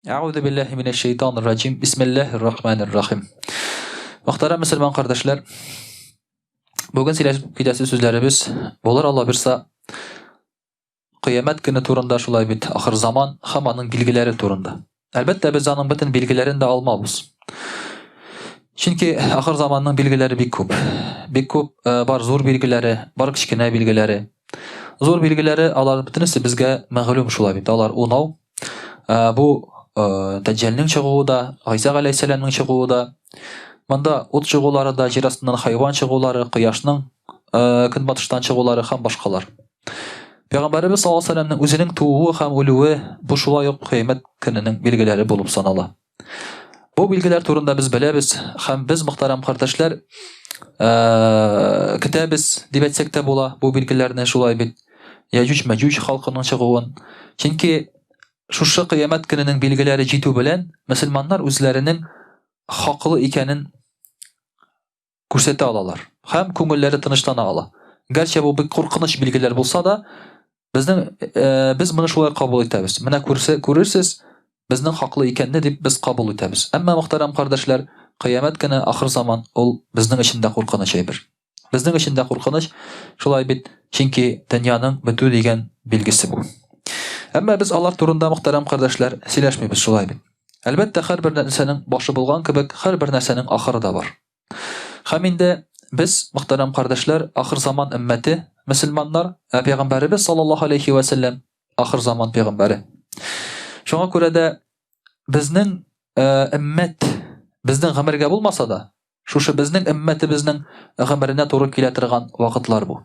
Әгъузу биллаһи минәш шайтанир раҗим. Бисмиллаһир рахманир рахим. Мөхтәрәм мөселман кардәшләр, бүген сөйләшеп китәсе сүзләребез булыр Алла бирса, кыямәт көне турында шулай бит, ахыр заман һәм аның билгеләре турында. Әлбәттә, без аның бөтен билгеләрен дә алмабыз. Чөнки ахыр заманның билгеләре бик күп. Бик күп э, бар зур билгеләре, бар кечкенә билгеләре. Зур билгеләре алар бөтенесе безгә мәгълүм шулай бит. Алар унау. Э, бу э, Дәҗҗалнең чыгуы да, Гайсә галәйһиссәламнең чыгуы да, монда ут чыгулары да, җир астыннан хайван чыгулары, кояшның э, көнбатыштан чыгулары һәм башкалар. Пәйгамбәребез саллаллаһу алейһи вәсәлләмнең үзенең тууы һәм үлүе бу шулай ук кыямәт көненең билгеләре булып санала. Бу билгеләр турында без беләбез һәм без мөхтәрәм кардәшләр көтәбез дип әйтсәк тә була бу билгеләрне шулай бит. Яҗүҗ Мәҗүҗ халкының чыгуын. Чөнки шушы кыямәт көненең билгеләре җитү белән мөселманнар үзләренең хаклы икәнен күрсәтә алалар һәм күңелләре тынычлана ала. Гәрчә бу бик куркыныч билгеләр булса да, безнең э, без моны шулай кабул итәбез. Менә күрсә күрерсез, безнең хаклы икәнне дип без кабул итәбез. Әмма мөхтәрәм кардәшләр, кыямәт көне, ахыр заман ул безнең өчен дә куркыныч әйбер. Безнең өчен дә куркыныч, шулай бит, чөнки дөньяның бетү дигән билгесе бу. Әмма без алар турында мөхтәрәм кардәшләр сөйләшмибез шулай бит. Әлбәттә, һәрбер нәрсәнең башы булган кебек, һәрбер нәрсәнең ахыры да бар. Һәм инде без, мөхтәрәм кардәшләр, ахыр заман өммәте, мөселманнар, ә пәйгамбәребез саллаллаһу алейхи ва сәлләм ахыр заман пәйгамбәре. Шуңа күрә дә безнең э, өммәт безнең гомергә булмаса да, шушы безнең өммәтебезнең гомеренә туры килә торган вакытлар бу.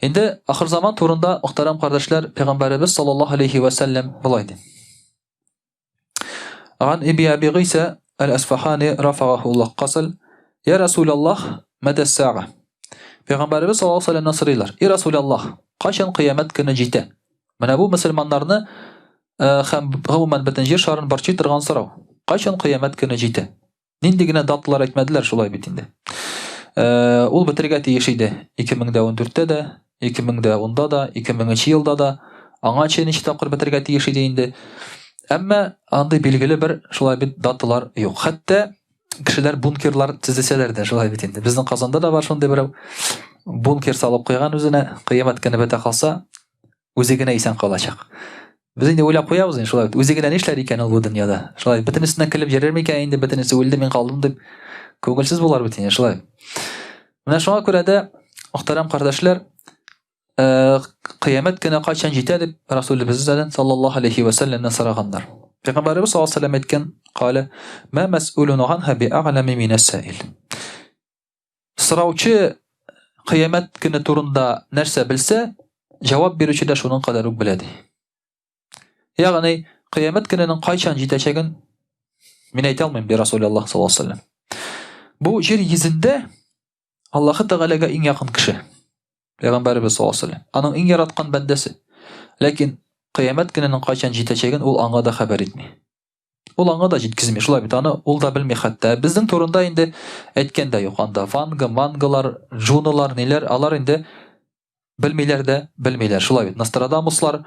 Инде ахыр заман турында, мөхтәрәм кардәшләр, пәйгамбәребез саллаллаһу алейхи ва сәлләм болай ди. Ган Иби Аби Гыйса Әл-Әсфахани рафагаху Аллаһ касал, Я Расулаллаһ, мәтә сәга? Пәйгамбәребез саллаллаһу алейһи вәсәлләмнән сорыйлар. И Расулаллаһ, кайчан кыямәт көне җитә? Менә бу мөселманнарны э, һәм гомумән бөтен җир шарын борчый торган сорау. Кайчан кыямәт көне җитә? Нинди генә даталар әйтмәделәр шулай бит инде. Э, ул бетергә тиеш иде 2014-тә дә, 2010-да да, 2000 елда да, аңа ничә тапкыр бетергә тиеш иде инде. Әмма андый билгеле бер шулай бит даталар юк. Хәтта кешеләр бункерлар төзесәләр дә шулай бит инде. Безнең Казанда да бар шундый берәү бункер салып куйган үзенә, кыямәт көне бетә калса, үзе генә исән калачак. Без инде уйлап куябыз инде шулай бит. Үзе генә нишләр икән ул бу дөньяда? Шулай бөтенесеннән көлеп йөрер микән инде, бөтенесе үлде, мин калдым дип. Күңелсез булар бит инде шулай. Менә шуңа күрә дә, мөхтәрәм кардәшләр, э, кыямәт көне кайчан җитә дип Расулебездән саллаллаһу алейхи ва сәлләмнән сораганнар. Пәйгамбәребез саллаллаһу алейхи ва сәлләм әйткән, кале, "Ма мәс'улун ганха би a'лами минәс саил." Сораучы кыямәт көне турында нәрсә белсә, җавап бирүче дә шуның кадәр үк белә ди. Ягъни, кыямәт көненең кайчан җитәчәген мин әйтә алмыйм, ди Расулуллаһ саллаллаһу алейһи вәсәлләм. Бу җир йөзендә Аллаһы Тәгаләгә иң якын кеше. Пәйгамбәребез саллаллаһу алейһи вәсәлләм. Аның иң яраткан бәндәсе. Ләкин кыямәт көненең кайчан җитәчәген ул аңа да хәбәр итми. Ул аңа да җиткезми, шулай бит, аны ул да белми хәтта. Безнең турында инде әйткән дә юк анда. Ванга, Мангалар, Джуналар, ниләр, алар инде белмиләр дә, белмиләр. Шулай бит, Нострадамуслар.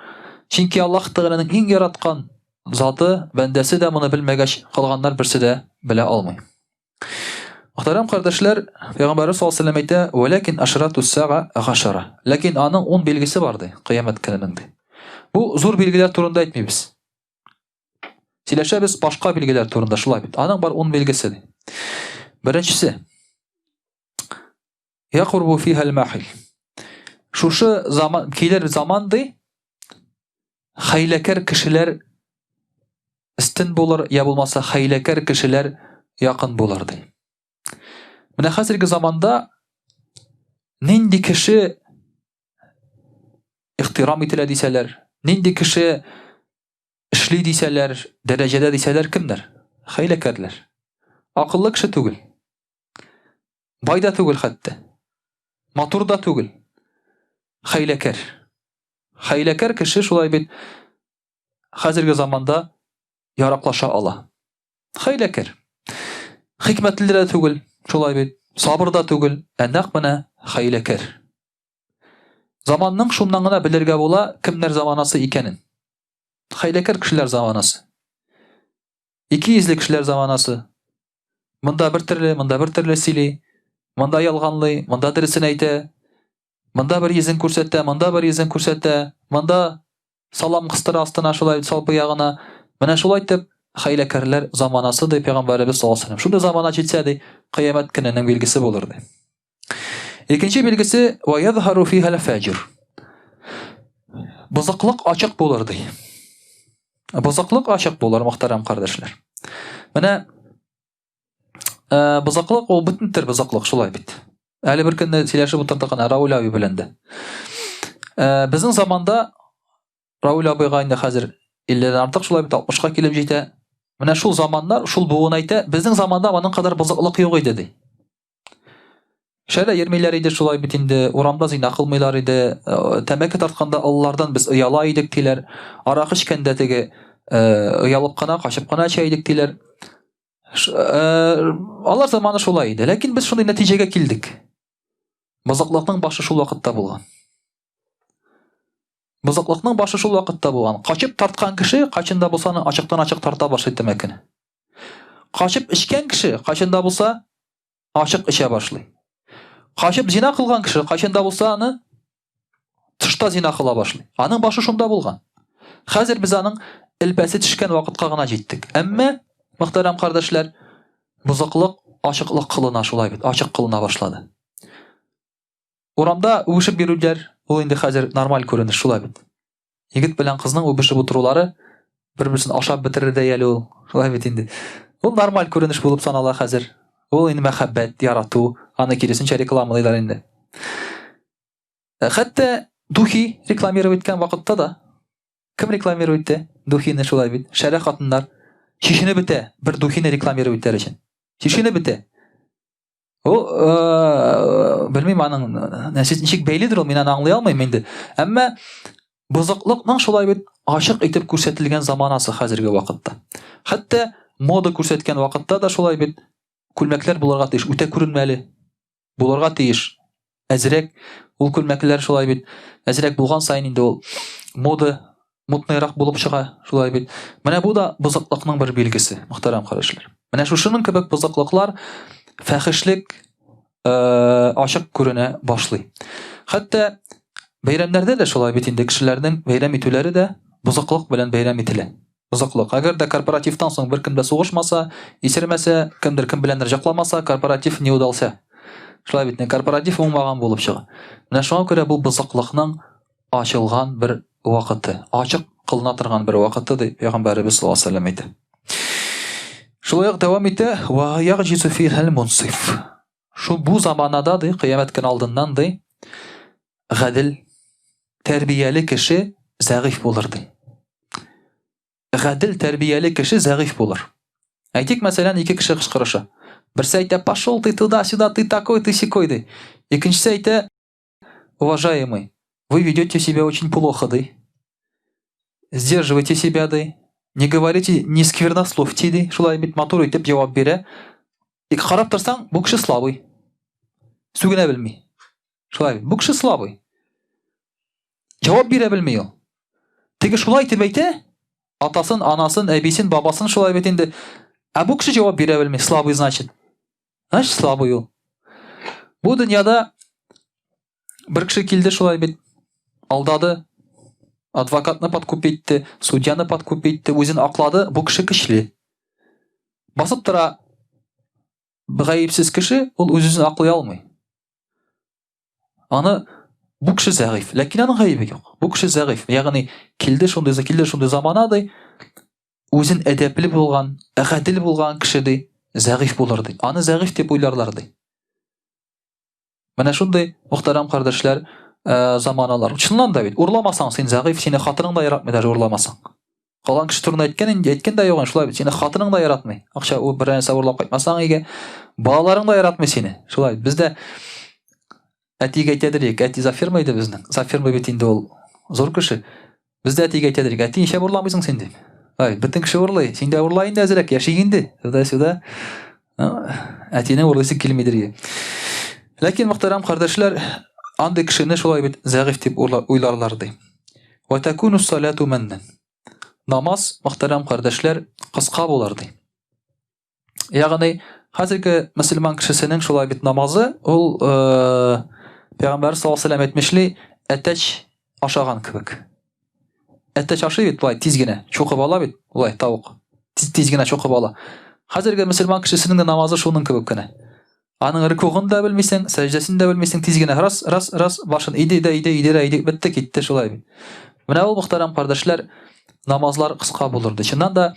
Чөнки Аллаһ Тәгаләнең иң яраткан заты, бәндәсе дә моны белмәгәч, калганнар берсе дә белә алмый. Мөхтәрәм кардәшләр, Пәйгамбәрбез саллаллаһу алейһи вәсәлләм әйтә, "Вәләкин ашратус сага гашара". Ләкин аның 10 билгесе бар ди, кыямәт көненең ди. Бу зур билгеләр турында әйтмибез. Сөйләшәбез башка билгеләр турында, шулай бит. Аның бар 10 билгесе ди. Беренчесе. Якурбу фиха аль-махил. Шушы заман килер заман ди, хәйләкәр кешеләр өстен булыр, я булмаса хәйләкәр кешеләр якын булыр ди. Менә хәзерге заманда нинди кеше ихтирам ителә дисәләр, нинди кеше эшли дисәләр, дәрәҗәдә дисәләр кемнәр? Хәйләкәрләр. Акыллы кеше түгел. Бай да түгел хәтта. Матур да түгел. Хәйләкәр. Хәйләкәр кеше шулай бит хәзерге заманда яраклаша ала. Хәйләкәр. Хикмәтле дә түгел, шулай бит. Сабыр да түгел, ә нәкъ менә хәйләкәр. Заманның шуннан гына белергә була, кемнәр заманасы икәнен. Хәйләкәр кешеләр заманасы. Икейөзле кешеләр заманасы. Монда бер төрле, монда бер төрле сөйли. Монда ялганлый, монда дөресен әйтә. Монда бер йөзен күрсәтә, монда бер йөзен күрсәтә. Монда салам кыстыра астына шулай салпы ягына. Менә шулай итеп хәйләкәрләр заманасы ди пәйгамбәребез саллаллаһу алейһи вәсәлләм. Шундый замана җитсә ди, кыямәт көненең билгесе булыр ди. Икенче билгесе ва язһару фиха фаҗир. Бозыклык ачык булыр ди. Бозыклык ачык булыр, мөхтәрәм кардәшләр. Менә э, бозыклык ул бөтен төр бозыклык шулай бит. Әле бер көнне сөйләшеп утырдык ана Рауль абый белән дә. Э, безнең заманда Рауль абыйга инде хәзер 50-дән артык шулай бит 60-ка килеп җитә. Менә шул заманнар, шул буын әйтә, безнең заманда моның кадәр бозыклык юк иде ди. Шәрә йөрмиләр иде шулай бит инде, урамда зина кылмыйлар иде, э, тәмәке тартканда аллардан без ояла идек диләр, аракы эчкәндә теге э, оялып кына, качып кына эчә идек диләр. Э, алар заманы шулай иде. Ләкин без шундый нәтиҗәгә килдек. Бозыклыкның башы шул вакытта булган. Бозыклыкның башы шул вакытта булган. Качып тарткан кеше кайчан да булса аны ачыктан-ачык тарта башлый тәмәкене. Качып эчкән кеше кайчан да булса ачык эчә башлый. Качып зина кылган кеше кайчан да булса аны тышта зина кыла башлый. Аның башы шунда булган. Хәзер без аның элпәсе төшкән вакытка гына җиттек. Әмма, мөхтәрәм кардәшләр, бозыклык ачыклык кылына шулай бит, ачык кылына башлады. Урамда үбешеп йөрүләр, ул инде хәзер нормаль күренеш шулай бит. Егет белән кызның үбешеп утырулары бер-берсен ашап бетерердәй әле ул. Шулай бит инде. Ул нормаль күренеш булып санала хәзер. Ул инде мәхәббәт, ярату, аны киресенчә рекламалыйлар инде. Э, хәтта духи рекламировать иткән вакытта да кем рекламировать итте? Духины шулай бит. Шәрә хатыннар чишенеп бетә бер духины рекламировать итәр өчен. Чишенеп бетә. Ул э, белмим аның нәрсә ничек бәйледер ул, мин аны аңлый алмыйм инде. Әмма бозыклыкның шулай бит ачык итеп күрсәтелгән заманасы хәзерге вакытта. Хәтта мода күрсәткән вакытта да шулай бит күлмәкләр булырга тиеш, үтә күренмәле булырга тиеш. Әзрәк ул күлмәкләр шулай бит. Әзрәк булган саен инде ул мода мутныйрак булып чыга, шулай бит. Менә бу да бозыклыкның бер билгесе, мөхтәрәм кардәшләр. Менә шушының кебек бозыклыклар фәхишлек э, ачык күренә башлый. Хәтта бәйрәмнәрдә дә шулай бит инде кешеләрнең бәйрәм итүләре дә бозыклык белән бәйрәм ителә. Бозыклык. Әгәр дә корпоративтан соң беркем дә сугышмаса, исермәсә, кемдер кем беләндер җакламаса, корпоратив не удался. Шулай бит, корпоратив уңмаган булып чыга. Менә шуңа күрә бу бозыклыкның ачылган бер вакыты, ачык кылына торган бер вакыты ди Пәйгамбәребез саллаллаһу алейһи вәсәлләм әйтә. Шулай ук дәвам итә, ва ягҗизу фихал мунсиф. Шул бу заманада ди, кыямәт көне алдыннан ди, гадел, тәрбияле кеше зәгыйфь булыр ди. Гадел тәрбияле кеше зәгыйфь булыр. Әйтик, мәсәлән, ике кеше кычкырыша. Берсе әйтә, пошел ты туда-сюда, ты такой, ты сякой, ди. Икенчесе әйтә, уважаемый, вы ведете себя очень плохо, ди. Сдерживайте себя, ди. Не говорите, не сквернословьте, ди. Шулай бит матур итеп җавап бирә. Тик карап торсаң, бу кеше слабый. Сүгенә белми. Шулай бит. Бу кеше слабый. Җавап бирә белми ул. Теге шулай итеп әйтә, атасын, анасын, әбисен, бабасын шулай бит инде. Ә бу кеше җавап бирә белми, слабый значит. Значит, слабый ул. Бу дөньяда бер кеше килде шулай бит, алдады, адвокатны подкуп итте, судьяны подкуп итте, үзен аклады, бу кеше көчле. Басып тора гаепсез кеше, ул үз-үзен аклый алмый. Аны бу кеше зәгыйфь, ләкин аның гаебе юк. Бу кеше зәгыйфь, ягъни килде шундый, килде шундый замана ди, үзен әдәпле булган, гадел булган кеше ди, зәгыйфь булыр ди. Аны зәгыйфь дип уйларлар ди. Менә шундый мөхтәрәм кардәшләр, э, заманалар. Чыннан да бит, урламасаң син зәгыйфь, сине хатының да яратмый даже урламасаң. Калган кеше турында әйткән инде, әйткән дә юк, шулай бит. Сине хатының да яратмый. Акча ул бер нәрсә урлап кайтмасаң өйгә, балаларың да яратмый сине. Шулай бит. Бездә әтигә әйтәдер идек, әти зафирма иде безнең. Зафирма бит инде ул зур кеше. Без дә әтигә әйтәдер идек, әти ничә урламыйсың син дип. Ай, бөтен кеше урлый, син дә урла инде әзрәк, яшик инде. Туда-сюда. Әтинең урлыйсы килмидер иде. Ләкин мөхтәрәм кардәшләр, андый кешене шулай бит зәгыйфь дип уйларлар ди. Ва такуну салату маннан. Намаз, мөхтәрәм кардәшләр, кыска булыр ди. Ягъни хәзерге мөселман кешесенең шулай бит намазы, ул э, Пәйгамбәр саллаллаһу алейһи вәсәлләм әйтмешли, әтәч ашаган кебек. Әтәч ашый бит болай тиз генә, чукып ала бит, болай тавык. Тиз-тиз генә чукып ала. Хәзерге мөселман кешесенең дә намазы шуның кебек кенә. Аның рыкугын да белмисең, сәҗдәсен дә белмисең, тиз генә раз, раз, раз, башын иде дә иде, иде дә иде, бетте китте шулай бит. Менә ул мөхтәрәм кардәшләр, намазлар кыска булыр ди. Чыннан да,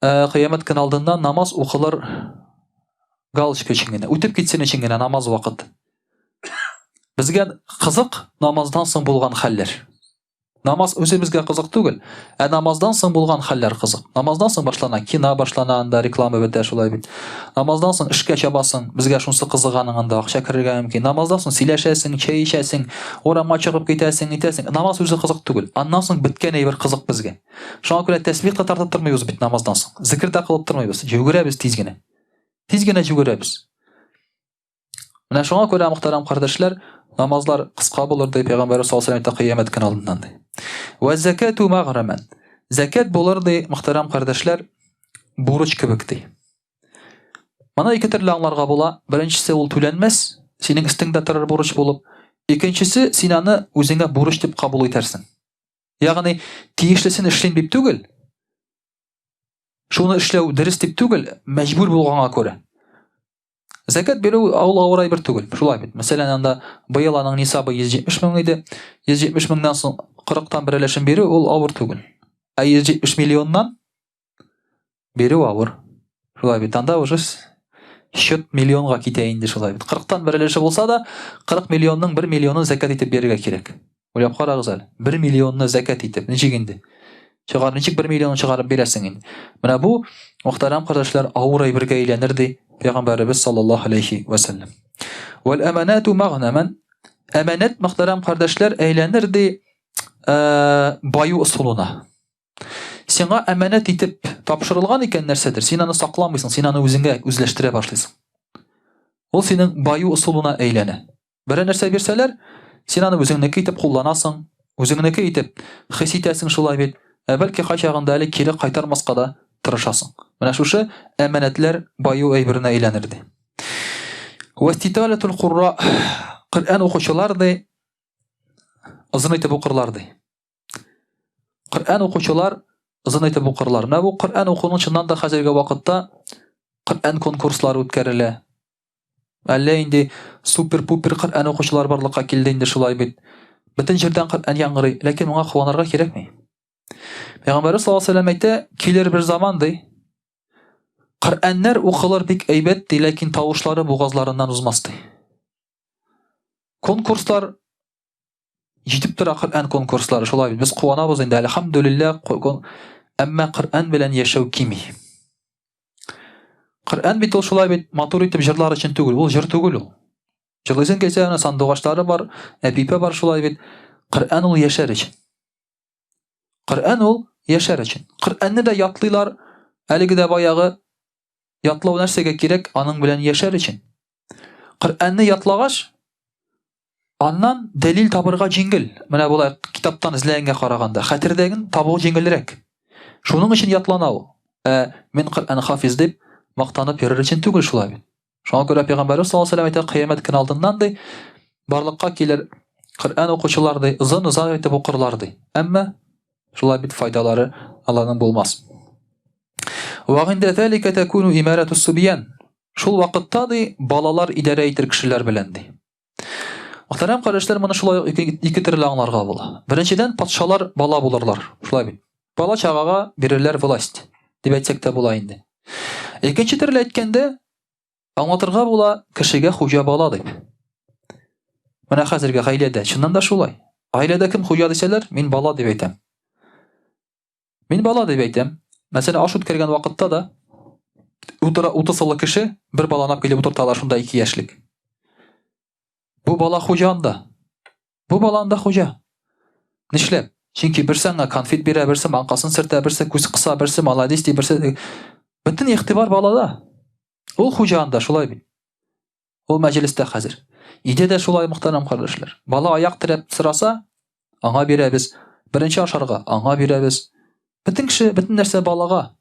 э, кыямәт көне алдыннан намаз укылыр галочка өчен генә, үтеп китсен өчен генә намаз вакыт. Безгә кызык намаздан соң булган хәлләр. Намаз үзе безгә кызык түгел, ә намаздан соң булган хәлләр кызык. Намаздан соң башлана кино башлана, анда реклама бетә шулай бит. Намаздан соң эшкә чабасың, безгә шунсы кызык аның анда акча керергә мөмкин. Намаздан соң сөйләшәсең, чәй эчәсең, урамга чыгып китәсең, итәсең. Намаз үзе кызык түгел. Аннан соң беткән әйбер кызык безгә. Шуңа күрә тәсбих тә тартып тормыйбыз бит намаздан соң. Зикер дә кылып тормыйбыз. Йөгерәбез тиз генә. Тиз генә йөгерәбез. Менә шуңа күрә, мөхтәрәм кардәшләр, намазлар кыска булыр ди Пәйгамбәр саллаллаһу алейһи ва кыямәт көне алдыннан ди. Вә закату маграман. Закат булыр ди, мөхтәрәм кардәшләр, бурыч кебек ди. Моны ике төрле аңларга була. Беренчесе ул түләнмәс, синең өстеңдә торыр бурыч булып. Икенчесе, син аны үзеңә бурыч дип кабул итәрсең. Ягъни, тиешлесен эшлим дип түгел, шуны эшләү дөрес дип түгел, мәҗбүр булганга күрә. Зәкәт бирү ул авыр әйбер түгел. Шулай бит. Мәсәлән, анда быел аның нисабы 170 мең иде. 170 меңнән соң 40-тан бер өлешен бирү ул авыр түгел. Ә 170 миллионнан бирү авыр. Шулай бит. Анда уже счет миллионга китә инде шулай бит. 40-тан бер өлеше булса да, 40 миллионның 1 миллионын зәкәт итеп бирергә кирәк. Уйлап карагыз әле. 1 миллионны зәкәт итеп, ничек инде? Чыгар, ничек 1 миллионны чыгарып бирәсең инде? Менә бу, мөхтәрәм кардәшләр, авыр әйбергә әйләнер ди Пәйгамбәребез саллаллаһу алейхи ва сәлләм. Вәл әманату магнаман. Әманәт, мөхтәрәм кардәшләр, әйләнер ди э, баю ысулына. Сиңа әманәт итеп тапшырылган икән нәрсәдер, син аны сакламыйсың, син аны үзеңә үзләштерә башлыйсың. Ул синең баю ысулына әйләнә. Берәр нәрсә бирсәләр, син аны үзеңнеке итеп кулланасың, үзеңнеке итеп хис итәсең шулай бит. Ә бәлки кайчагында әле кире кайтармаска да тырышасың. Менә шушы әманәтләр баю әйберенә әйләнер ди. Ваститалатул курра Коръән укучылар ди, озын итеп укырлар ди. Коръән укучылар озын итеп укырлар. Менә бу Коръән укуның чыннан да хәзерге вакытта Коръән конкурслары үткәрелә. Әллә инде супер-пупер Коръән укучылар барлыкка килде инде шулай бит. Бөтен җирдән Коръән яңгырый, ләкин моңа куанырга кирәкми. Пәйгамбәрбез саллаллаһу алейһи вәсәлләм әйтә, килер бер заман ди. Коръәннәр укылыр бик әйбәт ди, ләкин тавышлары бугазларыннан узмас ди. Конкурслар җитеп тора Коръән конкурслары, шулай бит. Без куанабыз инде, әлхәмдүлилләһ, әмма Коръән белән яшәү кими. Коръән бит ул шулай бит матур итеп җырлар өчен түгел, ул җыр түгел ул. Җырлыйсың килсә, әнә сандугачлары бар, әпипә бар шулай бит. Коръән ул яшәр өчен. Коръән ул яшәр өчен. Коръәнне дә ятлыйлар, әлеге дә баягы ятлау нәрсәгә кирәк? Аның белән яшәр өчен. Коръәнне ятлагач, аннан дәлил табырга җиңел. Менә болай китаптан эзләгәнгә караганда, хәтердәген табу җиңелрәк. Шуның өчен ятлана ул. Ә мин Коръән хафиз дип мактанып йөрер өчен түгел шулай бит. Шуңа күрә Пәйгамбәрбез саллаллаһу алейһи ва әйтә, кыямәт көне алдыннан ди, барлыкка килер Коръән укучылар ди, озын-озак итеп укырлар ди. Әмма шулай бит файдалары аларның булмас. Ва гинда залика такуну имарату субьян. Шул вакытта ди, балалар идарә итер кешеләр белән ди. Мөхтәрәм кардәшләр, моны шулай ук ике, ике төрле аңларга була. Беренчедән, патшалар бала булырлар. Шулай бит. Бала чагага бирерләр власть, дип әйтсәк тә була инде. Икенче төрле әйткәндә, аңлатырга була кешегә хуҗа бала дип. Менә хәзерге гаиләдә чыннан да шулай. Гаиләдә кем хуҗа дисәләр, мин бала дип әйтәм. Мин бала дип әйтәм. Мәсәлән, аш үткәргән вакытта да утыра 30 олы кеше бер баланы алып килеп утырталар шунда 2 яшьлек. Бу бала хуҗа анда. Бу бала анда хуҗа. Нишләп? Чөнки берсе аңа конфет бирә, берсе маңкасын сөртә, берсе күз кыса, берсе молодец ди, берсе бөтен игътибар балада. Ул хуҗа анда, шулай бит. Ул мәҗлестә хәзер. Өйдә дә шулай, мөхтәрәм кардәшләр. Бала аяк терәп сораса, аңа бирәбез. Беренче ашарга аңа бирәбез. Бөтен кеше, бөтен нәрсә балага.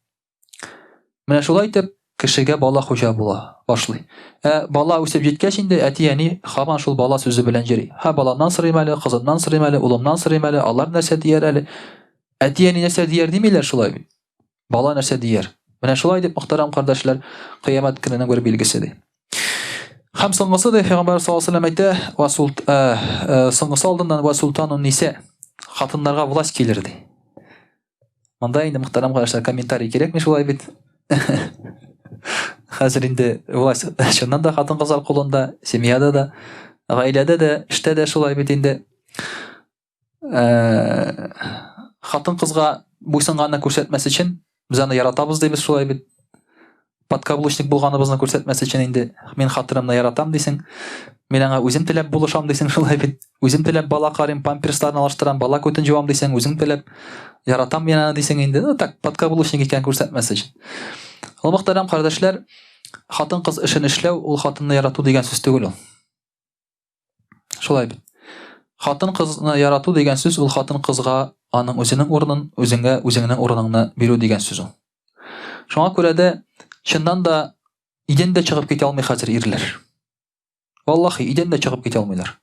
Менә шулай итеп, кешегә бала хуҗа була башлый. Ә бала үсеп җиткәч инде әти-әни һаман шул бала сүзе белән йөри. Һә, баламнан сорыйм әле, кызымнан сорыйм әле, улымнан сорыйм әле, алар нәрсә дияр әле? Әти-әни нәрсә дияр димиләр шулай бит. Бала нәрсә дияр? Менә шулай дип, мөхтәрәм кардәшләр, кыямәт көненең бер билгесе ди. Һәм соңгысы ди, Пәйгамбәр саллаллаһу алейһи әйтә, ва султ, э, э, соңгысы алдыннан ва султанун ниса, хатыннарга власть килер ди. Монда инде мөхтәрәм кардәшләр комментарий кирәкми шулай бит. Хәзер инде власть чыннан да хатын-кызлар кулында, семьяда да, гаиләдә дә, эштә дә шулай бит инде. Э, хатын-кызга буйсынганны күрсәтмәс өчен без аны яратабыз дибез шулай бит. Подкаблучник булганыбызны күрсәтмәс өчен инде мин хатынымны яратам дисең. Мин аңа үзем теләп булышам дисең шулай бит. Үзем теләп бала карыйм, памперсларны алыштырам, бала күтен җуам дисең, үзең теләп яратам мин аны дисең инде. Ну так, подкаблучник икән күрсәтмәс өчен. Ул мөхтәрәм кардәшләр, хатын-кыз эшен эшләү ул хатынны ярату дигән сүз түгел ул. Шулай бит. Хатын-кызны ярату дигән сүз ул хатын-кызга аның үзенең урынын, үзеңә үзеңнең урыныңны бирү дигән сүз ул. Шуңа күрә дә чыннан да идән дә чыгып китә алмый хәзер ирләр. Валлахи, идән дә чыгып китә алмыйлар.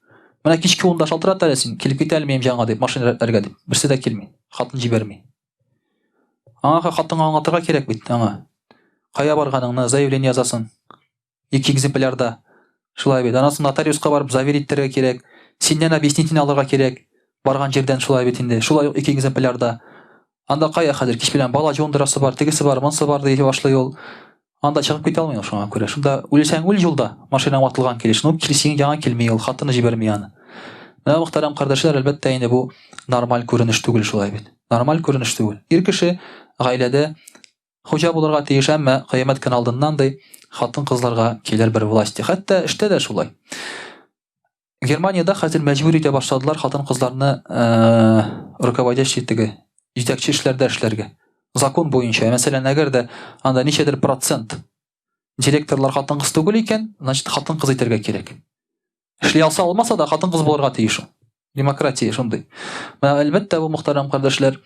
Менә кичке унда шалтырат әле син, килеп китә алмыйм җаңа дип, машина рәтләргә дип. Берсе дә килми, хатын җибәрми. Аңа хатынга аңлатырга кирәк бит, аңа. Кая барганыңны, заявление язасың. Ике экземплярда. Шулай бит. Аннан соң нотариуска барып заверить итәргә кирәк. Синнән объяснительный алырга кирәк. Барган җирдән шулай бит инде. Шулай ук ике экземплярда. Анда кая хәзер кич белән бала жуындырасы бар, тегесе бар, монысы бар ди башлый ул. Анда чыгып китә алмый ул шуңа күрә. Шунда үлсәң үл юлда, машинаң ватылган килеш. Ну, килсең яңа килми ул, хатыны җибәрми аны. Менә мөхтәрәм кардәшләр, әлбәттә инде бу нормаль күренеш түгел шулай бит. Нормаль күренеш түгел. Ир кеше гаиләдә Хуҗа булырга тиеш, әмма кыямәт көне алдыннан ди, хатын-кызларга килер бер власть. Хәтта эштә дә шулай. Германиядә хәзер мәҗбүр итә башладылар хатын-кызларны э, руководящий теге җитәкче эшләрдә эшләргә. Закон буенча, мәсәлән, әгәр дә анда ничәдер процент директорлар хатын-кыз түгел икән, значит, хатын-кыз итәргә кирәк. Эшли алса алмаса да хатын-кыз булырга тиеш ул. Демократия шундый. Менә әлбәттә бу мөхтәрәм кардәшләр,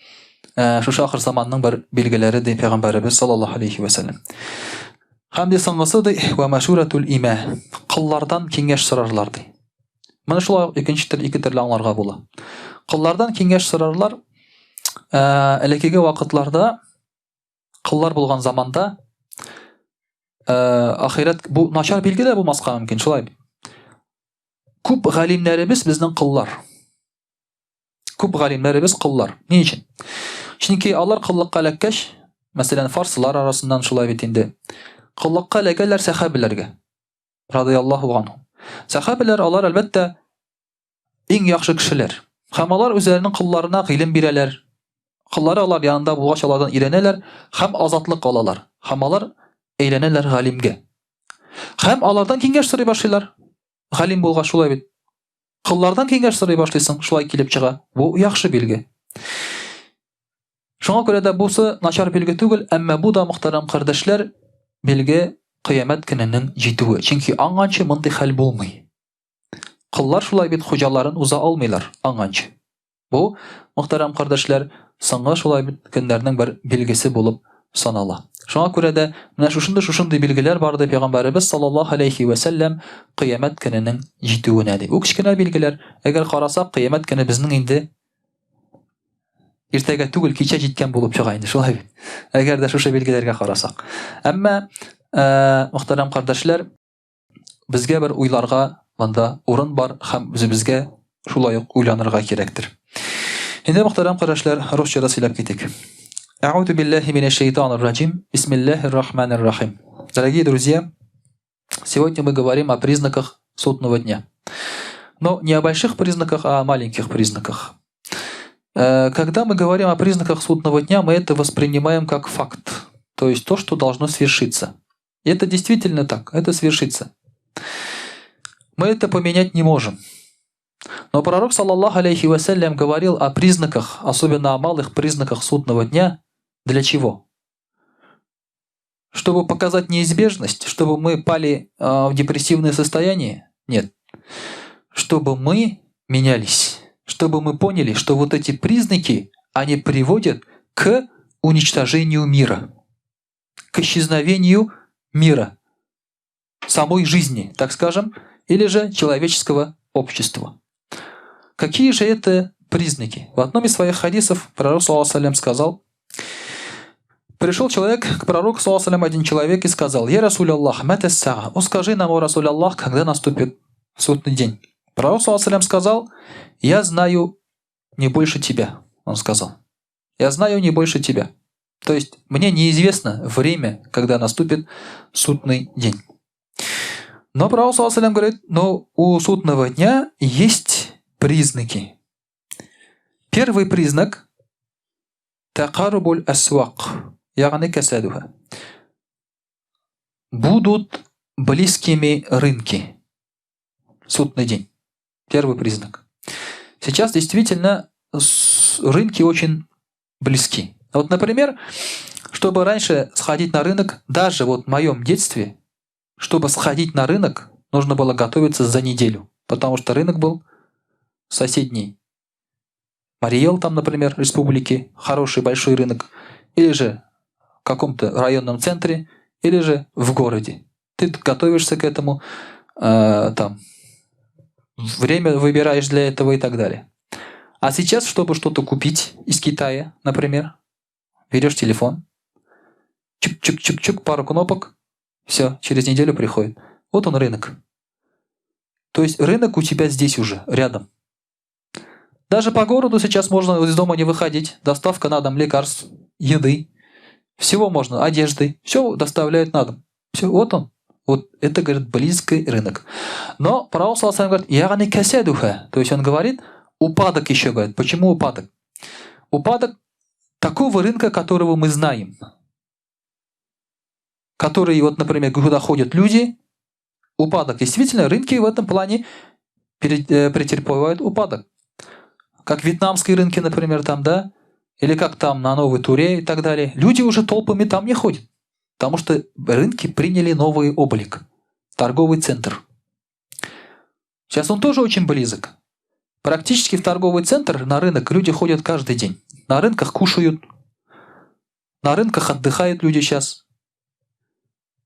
э, шушы ахыр заманның бер билгеләре ди пәйгамбәребез саллаллаһу алейхи ва сәлләм. Һәм ди соңгысы ди ва машуратул има. Коллардан киңәш сорарлар ди. Моны шулай ук икенче төр ике төрле аңларга була. Коллардан киңәш сорарлар, э, элеккеге вакытларда коллар булган заманда э, ахирәт бу начар билге дә булмаска мөмкин, шулай бит. Күп галимнәребез безнең коллар. Күп галимнәребез коллар. Ни өчен? Чөнки алар коллыкка эләккәч, мәсәлән, фарсылар арасыннан шулай бит инде. Коллыкка эләгәләр сәхабәләргә. Радияллаһу анху. Сәхабәләр алар әлбәттә иң яхшы кешеләр. Һәм алар үзләренең колларына гыйлем бирәләр. Коллары алар янында булгач алардан өйрәнәләр һәм азатлык алалар. Һәм алар әйләнәләр галимгә. Һәм алардан киңәш сорый башлыйлар. Галим булгач шулай бит. Коллардан киңәш сорый башлыйсың, шулай килеп чыга. Бу яхшы билге. Шуңа күрә дә бусы начар билге түгел, әмма бу да мөхтәрәм кардәшләр билге кыямәт көненең җитүе. Чөнки аңганчы мондый хәл булмый. Коллар шулай бит хуҗаларын уза алмыйлар аңганчы. Бу, мөхтәрәм кардәшләр, соңгы шулай бит көннәрнең бер билгесе булып санала. Шуңа күрә дә менә шушындый шушындый билгеләр бар ди пәйгамбәребез саллаллаһу алейхи вә сәлләм кыямәт көненең җитүенә ди. Бу кечкенә билгеләр, әгәр карасак, кыямәт көне безнең инде иртәгә түгел, кичә җиткән булып чыга инде, шулай бит. Әгәр дә шушы билгеләргә карасак. Әмма, э, мөхтәрәм кардәшләр, безгә бер уйларга монда урын бар һәм үзебезгә шулай ук уйланырга кирәктер. Инде мөхтәрәм кардәшләр, русча да сөйләп китик. Әгъүзу биллаһи минәш шайтанир раҗим. Бисмиллаһир рахманир рахим. Дорогие друзья, сегодня мы говорим о признаках судного дня. Но не о больших признаках, а о маленьких признаках. Э, когда мы говорим о признаках судного дня, мы это воспринимаем как факт, то есть то, что должно свершиться. И это действительно так, это свершится. Мы это поменять не можем. Но пророк, саллаллаху алейхи вассалям, говорил о признаках, особенно о малых признаках судного дня. Для чего? Чтобы показать неизбежность, чтобы мы пали э, в депрессивное состояние? Нет. Чтобы мы менялись, чтобы мы поняли, что вот эти признаки, они приводят к уничтожению мира к исчезновению мира, самой жизни, так скажем, или же человеческого общества. Какие же это признаки? В одном из своих хадисов пророк, саллаллаху сказал, Пришел человек к пророку, саллаллаху один человек и сказал, «Я Расуль Аллах, мата О, скажи нам, о Расуль Аллах, когда наступит судный день?» Пророк, саллаллаху сказал, «Я знаю не больше тебя», он сказал. «Я знаю не больше тебя». То есть мне неизвестно время, когда наступит судный день. Но пророк саллаллаху говорит, но у судного дня есть признаки. Первый признак – تقارب الأسواق, يعني كسادها. Будут близкими рынки. Судный день. Первый признак. Сейчас действительно рынки очень близки. Вот, например, чтобы раньше сходить на рынок, даже вот в моем детстве, чтобы сходить на рынок, нужно было готовиться за неделю, потому что рынок был соседний. Марий Эл там, например, республики, хороший большой рынок, или же в каком-то районном центре, или же в городе. Ты готовишься к этому, там, время выбираешь для этого и так далее. А сейчас, чтобы что-то купить из Китая, например, берешь телефон, чук-чук-чук-чук, пару кнопок, все, через неделю приходит. Вот он рынок. То есть рынок у тебя здесь уже, рядом. Даже по городу сейчас можно из дома не выходить. Доставка на дом лекарств, еды. Всего можно, одежды. Все доставляют на дом. Все, вот он. Вот это, говорит, близкий рынок. Но пророк саллаллаху говорит, يعني كسادها. То есть он говорит, упадок еще говорит. Почему упадок? Упадок такого рынка, которого мы знаем. Который, вот, например, куда ходят люди, упадок. Действительно, рынки в этом плане претерпевают упадок. Как вьетнамские рынки, например, там, да, или как там на Новой Туре и так далее. Люди уже толпами там не ходят, потому что рынки приняли новый облик. Торговый центр. Сейчас он тоже очень близок. Практически в торговый центр на рынок люди ходят каждый день. На рынках кушают, на рынках отдыхают люди сейчас.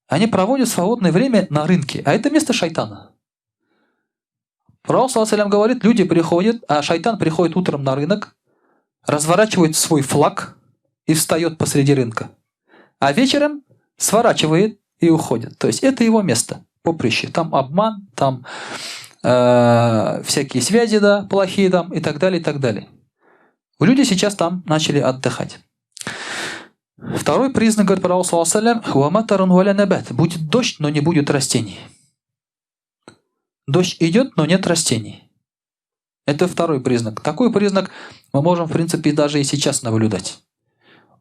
Они проводят свободное время на рынке, а это место шайтана. Пророк саллаллаху говорит, люди приходят, а шайтан приходит утром на рынок, разворачивает свой флаг и встает посреди рынка. А вечером сворачивает и уходит. То есть это его место, поприще. Там обман, там всякие связи, да, плохие там и так далее, и так далее. Люди сейчас там начали отдыхать. Второй признак, говорит пророк саллаллаху, будет дождь, но не будет растений. Дождь идет, но нет растений. Это второй признак. Такой признак мы можем, в принципе, даже и сейчас наблюдать.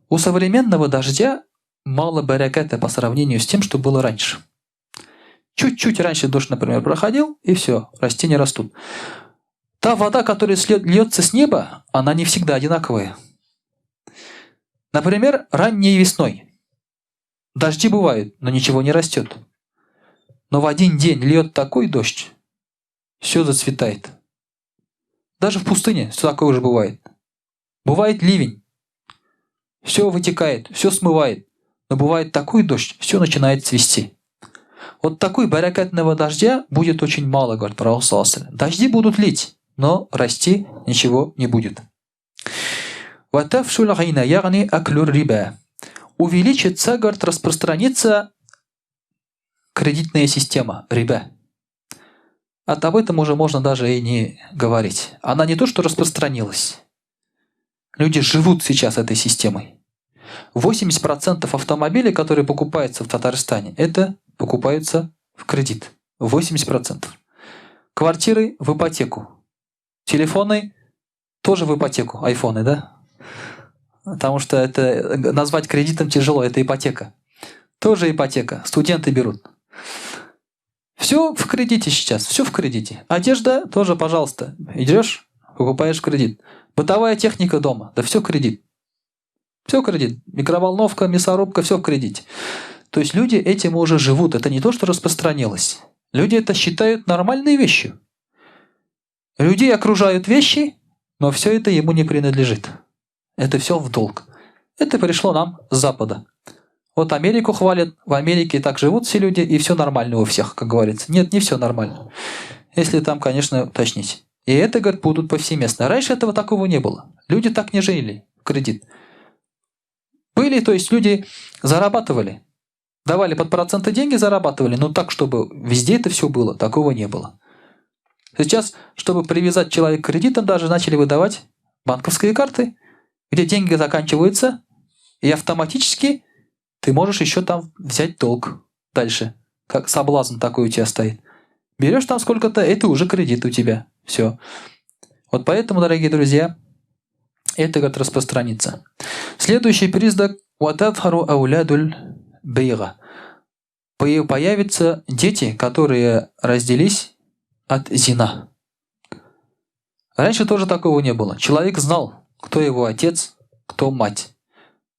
У современного дождя мало бараката по сравнению с тем, что было раньше. Чуть-чуть раньше дождь, например, проходил, и все, растения растут. Та вода, которая льется с неба, она не всегда одинаковая. Например, ранней весной. Дожди бывают, но ничего не растет. Но в один день льет такой дождь, все зацветает. Даже в пустыне все такое уже бывает. Бывает ливень. Все вытекает, все смывает. Но бывает такой дождь, все начинает цвести. Вот такой баракатного дождя будет очень мало, говорит пророк саллаллаху. Дожди будут лить, но расти ничего не будет. وتفشو الغنى يعني أكل الربا. Увеличится, говорит, распространится кредитная система, риба. А об этом уже можно даже и не говорить. Она не то, что распространилась. Люди живут сейчас этой системой. 80% автомобилей, которые покупаются в Татарстане, это покупаются в кредит. 80%. Квартиры в ипотеку. Телефоны тоже в ипотеку. Айфоны, да? Потому что это назвать кредитом тяжело, это ипотека. Тоже ипотека. Студенты берут. Все в кредите сейчас, все в кредите. Одежда тоже, пожалуйста. Идешь, покупаешь кредит. Бытовая техника дома, да все кредит. Все кредит. Микроволновка, мясорубка, все в кредите. То есть люди этим уже живут. Это не то, что распространилось. Люди это считают нормальной вещью. Людей окружают вещи, но все это ему не принадлежит. Это все в долг. Это пришло нам с Запада. Вот Америку хвалят, в Америке так живут все люди, и все нормально у всех, как говорится. Нет, не все нормально. Если там, конечно, уточнить. И это, говорит, будут повсеместно. Раньше этого такого не было. Люди так не жили в кредит. Были, то есть люди зарабатывали. Давали под проценты деньги, зарабатывали, но так, чтобы везде это все было, такого не было. Сейчас, чтобы привязать человека к кредитам, даже начали выдавать банковские карты, где деньги заканчиваются, и автоматически ты можешь еще там взять долг дальше. Как соблазн такой у тебя стоит. Берешь там сколько-то, это уже кредит у тебя. Все. Вот поэтому, дорогие друзья, это как распространится. Следующий признак – وَتَظْهَرُ أَوْلَادُ الْبَيْغَ. Появятся дети, которые родились от зина. Раньше тоже такого не было. Человек знал, кто его отец, кто мать.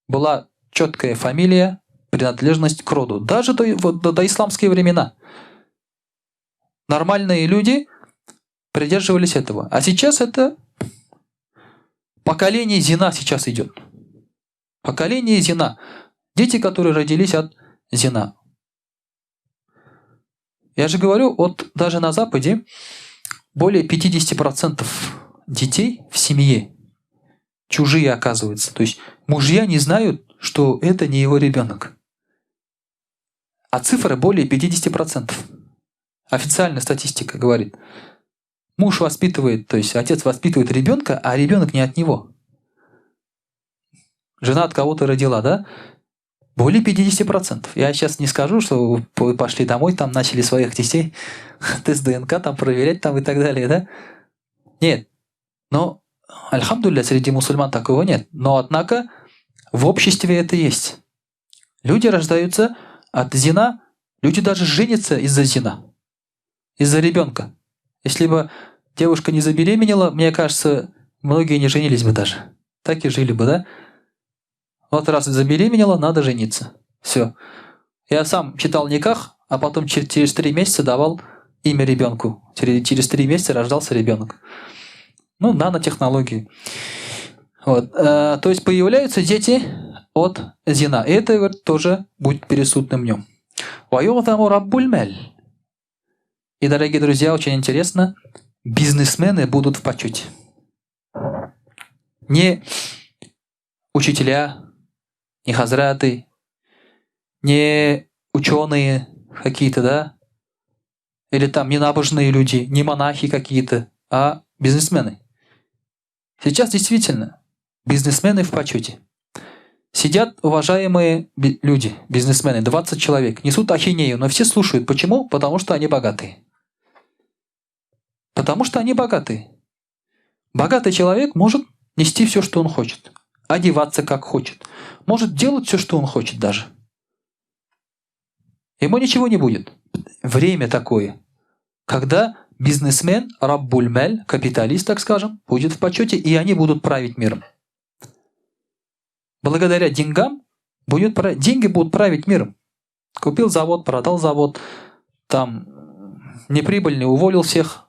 Была четкая фамилия, принадлежность к роду. Даже до исламские времена. Нормальные люди придерживались этого. А сейчас это поколение зина сейчас идет. Поколение зина. Дети, которые родились от зина. Я же говорю, вот даже на Западе более 50% детей в семье чужие оказываются. То есть мужья не знают, что это не его ребенок. А цифра более 50%. Официальная статистика говорит. Муж воспитывает, то есть отец воспитывает ребенка, а ребенок не от него. Жена от кого-то родила, да? Более 50%. Я сейчас не скажу, что вы пошли домой, там начали своих детей тест ДНК там проверять там и так далее, да? Нет. Но, альхамдулилля, среди мусульман такого нет. Но, однако, в обществе это есть. Люди рождаются от зина, люди даже женятся из-за зина, из-за ребенка. Если бы девушка не забеременела, мне кажется, многие не женились бы даже. Так и жили бы, да? Вот раз забеременела, надо жениться. Все. Я сам читал никах, а потом через 3 месяца давал имя ребенку. Через 3 месяца рождался ребенок. Ну, нанотехнологии. Вот. То есть появляются дети от зина. И это, говорит, тоже будет пересудным днем. وَيُغْثَمُ رَبُّ الْمَالِ. И, дорогие друзья, очень интересно, бизнесмены будут в почете. Не учителя, не хазраты, не ученые какие-то, да, или там не набожные люди, не монахи какие-то, а бизнесмены. Сейчас действительно бизнесмены в почете. Сидят уважаемые люди, бизнесмены, 20 человек, несут ахинею, но все слушают. Почему? Потому что они богатые. Потому что они богатые. Богатый человек может нести все, что он хочет, одеваться как хочет, может делать все, что он хочет даже. Ему ничего не будет. Время такое, когда бизнесмен, раббуль маль, капиталист, так скажем, будет в почете, и они будут править миром. Благодаря деньгам деньги будут править миром. Купил завод, продал завод, там неприбыльный, уволил всех.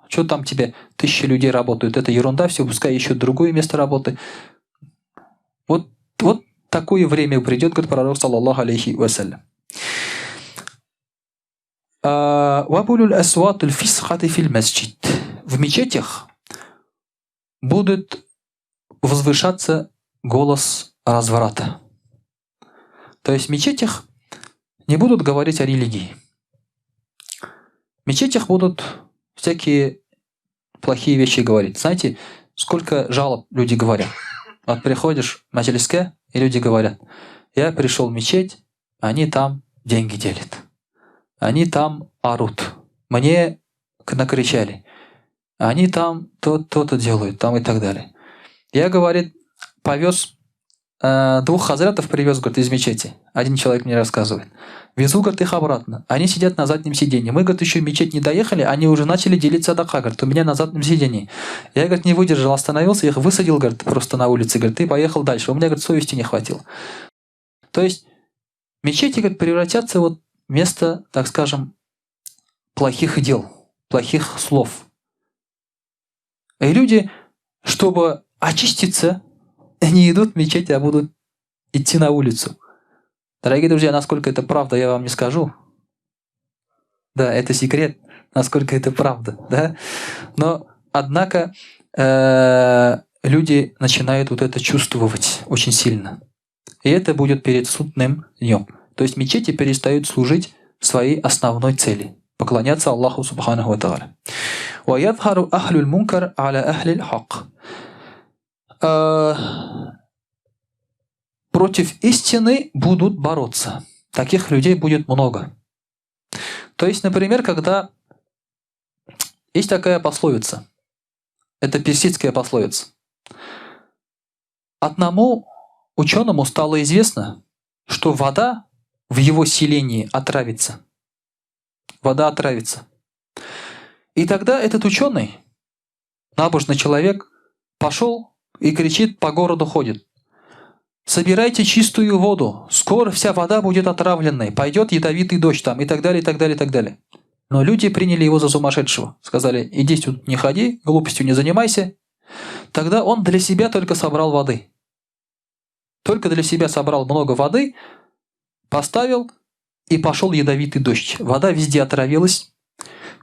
Чё там тебе 1000 людей работают? Это ерунда, все, пускай ищут другое место работы. Вот такое время придет, говорит пророк, саллаллаху алейхи вассалям. Вабулюль асватуль фисхаты филь масджид. В мечетях будет возвышаться голос разврата. То есть в мечетях не будут говорить о религии. В мечетях будут всякие плохие вещи говорить. Знаете, сколько жалоб люди говорят. Вот приходишь в маджлиске, и люди говорят: я пришел в мечеть, они там деньги делят. Они там орут. Мне накричали. Они там то-то делают, там и так далее. Я, говорит, повез двух хазратов, привез, говорит, из мечети. Один человек мне рассказывает. Везу, говорит, их обратно. Они сидят на заднем сиденье. Мы, говорит, еще в мечеть не доехали, они уже начали делить садака, говорит, у меня на заднем сиденье. Я, говорит, не выдержал, остановился, их высадил, говорит, просто на улице, говорит, и поехал дальше. У меня, говорит, совести не хватило. То есть мечети, говорит, превратятся вот в место, так скажем, плохих дел, плохих слов. И люди, чтобы очиститься, не идут в мечеть, а будут идти на улицу. Дорогие друзья, насколько это правда, я вам не скажу. Да, это секрет, насколько это правда, да? Но, однако, люди начинают вот это чувствовать очень сильно. И это будет перед судным днем. То есть мечети перестают служить своей основной цели – поклоняться Аллаху سبحانه وتعالى. وَيَظْهَرُ أَهْلُ الْمُنْكَرِ عَلَى أَهْلِ الْحَقِّ. Против истины будут бороться. Таких людей будет много. То есть, например, когда есть такая пословица, это персидская пословица. Одному ученому стало известно, что вода в его селении отравится. Вода отравится. И тогда этот ученый, набожный человек, пошел и кричит, по городу ходит. Собирайте чистую воду, скоро вся вода будет отравленной, пойдет ядовитый дождь там и так далее, и так далее, и так далее. Но люди приняли его за сумасшедшего. Сказали, иди сюда, не ходи, глупостью не занимайся. Тогда он для себя только собрал воды. Только для себя собрал много воды, поставил, и пошел ядовитый дождь. Вода везде отравилась.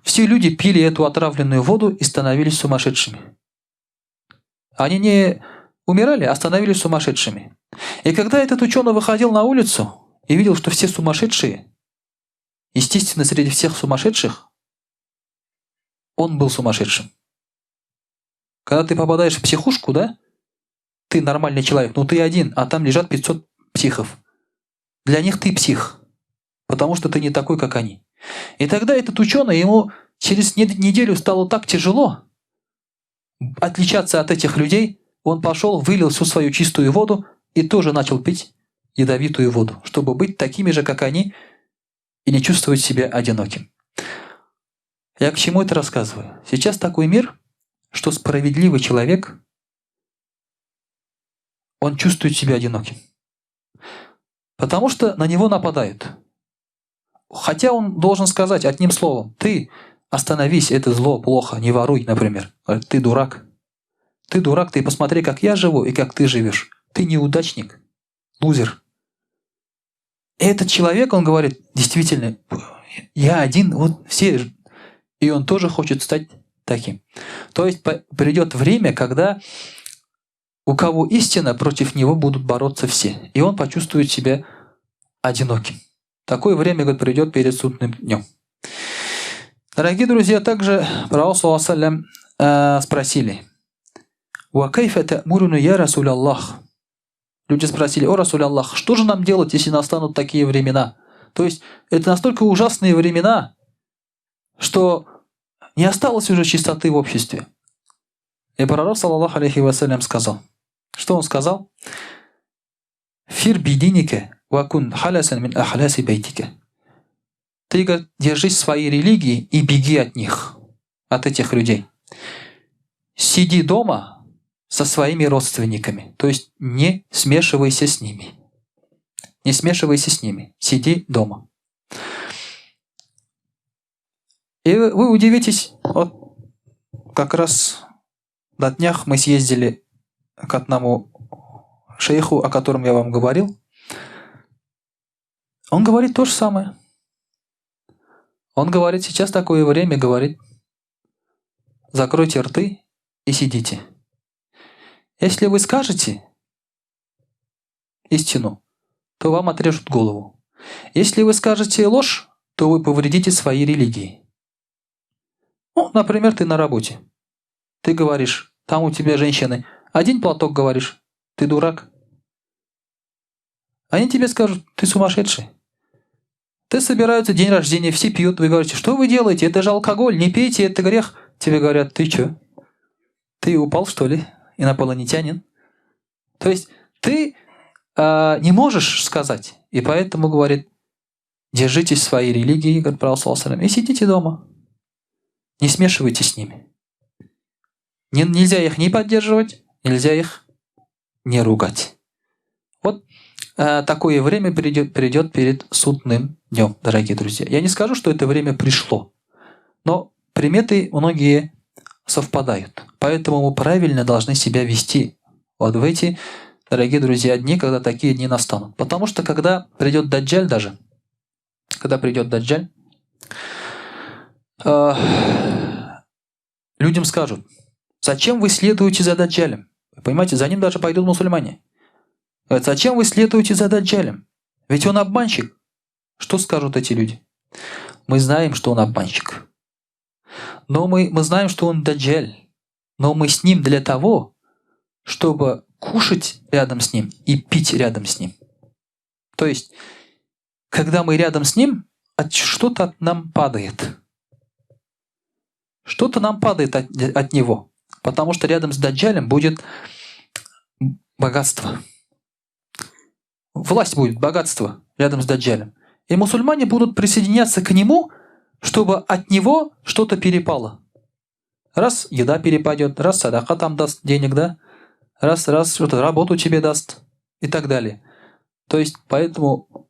Все люди пили эту отравленную воду и становились сумасшедшими. Они не умирали, а становились сумасшедшими. И когда этот ученый выходил на улицу и видел, что все сумасшедшие, естественно, среди всех сумасшедших, он был сумасшедшим. Когда ты попадаешь в психушку, да, ты нормальный человек, но ты один, а там лежат 500 психов. Для них ты псих, потому что ты не такой, как они. И тогда этот ученый, ему через неделю стало так тяжело отличаться от этих людей, он пошел, вылил всю свою чистую воду и тоже начал пить ядовитую воду, чтобы быть такими же, как они, и не чувствовать себя одиноким. Я к чему это рассказываю? Сейчас такой мир, что справедливый человек, он чувствует себя одиноким. Потому что на него нападают. Хотя он должен сказать одним словом: ты остановись, это зло, плохо, не воруй, например. Говорит, ты дурак. Ты дурак, ты посмотри, как я живу и как ты живешь. Ты неудачник, лузер. Этот человек, он говорит, действительно, я один, вот все. И он тоже хочет стать таким. То есть придет время, когда у кого истина, против него будут бороться все. И он почувствует себя одиноким. Такое время, говорит, придет перед судным днем. Дорогие друзья, также пророк صلى الله عليه спросили: «وكيف تأمرنا يا رسول الله?» Люди спросили: «О رسول الله, что же нам делать, если настанут такие времена?» То есть это настолько ужасные времена, что не осталось уже чистоты в обществе. И пророк, صلى الله عليه وسلم, сказал. Что он сказал? «فر بدينك وكن حلسا من أحلاس بيتك». Ты, говорит, держись своей религии и беги от них, от этих людей. Сиди дома со своими родственниками, то есть не смешивайся с ними. Не смешивайся с ними, сиди дома. И вы удивитесь, вот как раз на днях мы съездили к одному шейху, о котором я вам говорил. Он говорит то же самое. Он говорит, сейчас такое время, говорит, закройте рты и сидите. Если вы скажете истину, то вам отрежут голову. Если вы скажете ложь, то вы повредите своей религии. Ну, например, ты на работе. Ты говоришь, там у тебя женщины. Один платок говоришь, ты дурак. Они тебе скажут, ты сумасшедший. Ты собираются день рождения, все пьют. Вы говорите, что вы делаете? Это же алкоголь, не пейте, это грех. Тебе говорят, ты чё? Ты упал, что ли? Инопланетянин? То есть ты не можешь сказать. И поэтому говорит, держитесь своей религии, говорит пророк صلى الله عليه وسلم, и сидите дома. Не смешивайтесь с ними. Нельзя их не поддерживать, нельзя их не ругать. Вот такое время придет перед судным днем, дорогие друзья. Я не скажу, что это время пришло, но приметы многие совпадают. Поэтому мы правильно должны себя вести вот в эти дорогие друзья, дни, когда такие дни настанут. Потому что когда придет Даджаль даже, когда придет Даджаль, людям скажут, зачем вы следуете за Даджалем? Вы понимаете, за ним даже пойдут мусульмане. Говорят, зачем вы следуете за Даджалем? Ведь он обманщик. Что скажут эти люди? Мы знаем, что он обманщик. Но мы знаем, что он Даджаль. Но мы с ним для того, чтобы кушать рядом с ним и пить рядом с ним. То есть, когда мы рядом с ним, что-то от нам падает. Что-то нам падает от него. Потому что рядом с Даджалем будет богатство. Власть будет, богатство рядом с Даджалем. И мусульмане будут присоединяться к нему, чтобы от него что-то перепало. Раз еда перепадет, раз садака там даст денег, да? Раз что-то работу тебе даст и так далее. То есть, поэтому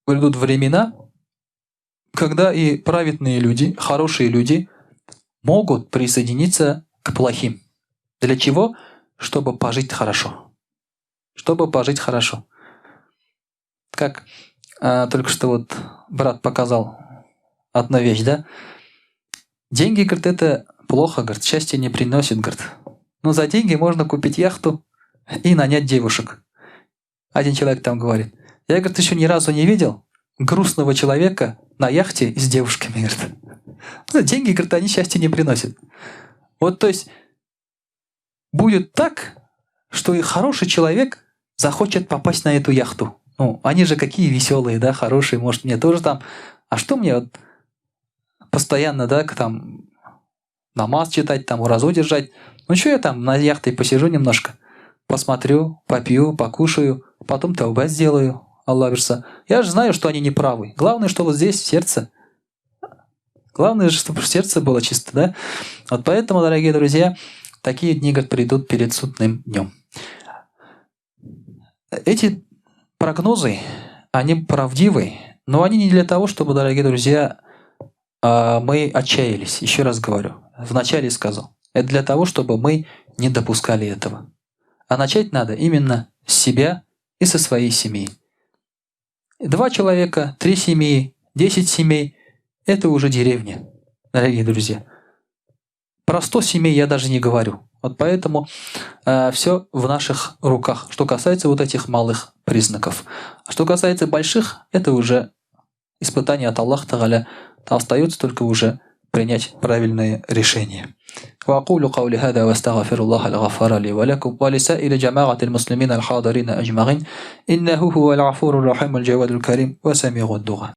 придут времена, когда и праведные люди, хорошие люди могут присоединиться к плохим. Для чего? Чтобы пожить хорошо. Чтобы пожить хорошо. Как только что вот брат показал одну вещь, да? Деньги, говорит, это плохо, говорит, счастье не приносит, говорит. Но за деньги можно купить яхту и нанять девушек. Один человек там говорит. Я, говорит, еще ни разу не видел грустного человека на яхте с девушками, говорит. Ну, деньги, говорит, они счастье не приносят. Вот, то есть, будет так, что и хороший человек захочет попасть на эту яхту. Ну, они же какие веселые, да, хорошие, может, мне тоже там... А что мне вот постоянно, да, там намаз читать, там уразу держать? Ну, что я там на яхте посижу немножко, посмотрю, попью, покушаю, потом тауба сделаю, Алла бирса. Я же знаю, что они не правы. Главное, что вот здесь сердце. Главное же, чтобы сердце было чисто, да? Вот поэтому, дорогие друзья, такие дни, говорит, придут перед судным днем. Эти прогнозы, они правдивы, но они не для того, чтобы, дорогие друзья, мы отчаялись. Еще раз говорю, вначале сказал. Это для того, чтобы мы не допускали этого. А начать надо именно с себя и со своей семьи. 2 человека, 3 семьи, 10 семей – это уже деревня, дорогие друзья. Про 100 семей я даже не говорю. Вот поэтому все в наших руках, что касается вот этих малых признаков. А что касается больших, это уже испытание от Аллаха Тагаля. Там остается только уже принять правильное решение. وأقول قولي هذا واستغفر الله الغفار لي ولكم ولسائر جماعة المسلمين الحاضرين أجمعين إنه هو الغفور الرحيم الجواد الكريم وسميع الدعاء.